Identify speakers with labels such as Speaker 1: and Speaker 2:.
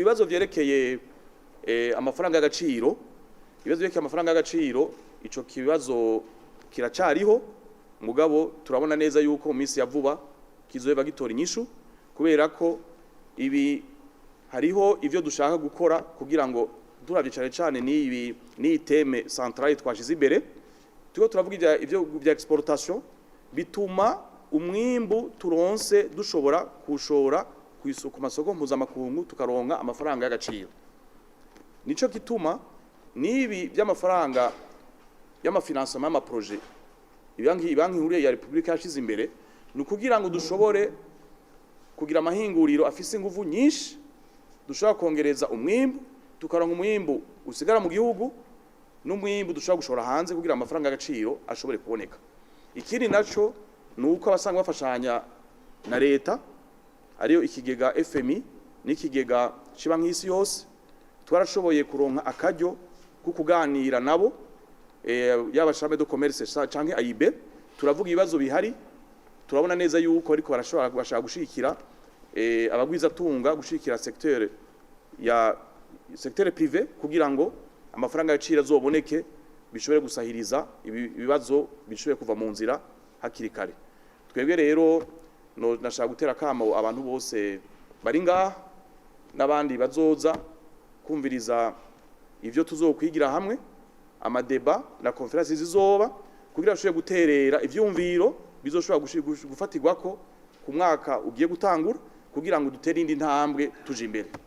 Speaker 1: Ku bibazo vyerekeye amafaranga y'agaciro, ibibazo vyerekeye amafaranga y'agaciro, ico kibazo kiracariho, mugabo turabona neza yuko mu minsi ya vuba kizoheva gitora inyishu, kubera ko ibi hariho ivyo dushaka gukora kugira ngo turavye cane cane n'ibi n'iyi thème centrale twashize imbere. Turiko turavuga ivyo bya exportation, bituma umwimbu turonse dushobora kuwushora ku masoko mpuzamakungu, tukaronka amafaranga y'agaciro. Nico gituma n'ibi by'amafaranga y'ama financement y'ama projets, Ibanki Nkuru ya Repubulika yashize imbere, ni ukugira ngo dushobore kugira amahinguriro afise inguvu nyinshi, dushobora kongereza umwimbu, tukaronka umwimbu usigara mu gihugu n'umwimbu dushobora gushora hanze, kugira amafaranga y'agaciro ashobore kuboneka. Ikindi naco ni uko abasanga bafashanya na leta, ariyo ikigega FMI n'ikigega c'Ibanki y'Isi Yose, twarashoboye kuronka akaryo ko kuganira nabo, yaba chambre de commerce canke AIB. Turavuga ibibazo bihari, turabona neza yuko ariko barashobora bashaka gushigikira abagwizatunga, gushigikira secteur ya secteur privé, kugira ngo amafaranga y'agaciro azoboneke, bishobore gusahiriza ibibazo bishobore kuva mu nzira hakiri kare. Twebwe rero nashaka gutera kamo abantu bose bari ngaha n'abandi bazoza kumviriza ivyo tuzokwigira hamwe, ama débats na conférences zizoba, kugira bashobore guterera ivyumviro bizoshobora gufatirwako ku mwaka ugiye gutangura, kugira ngo dutere indi ntambwe tuje imbere.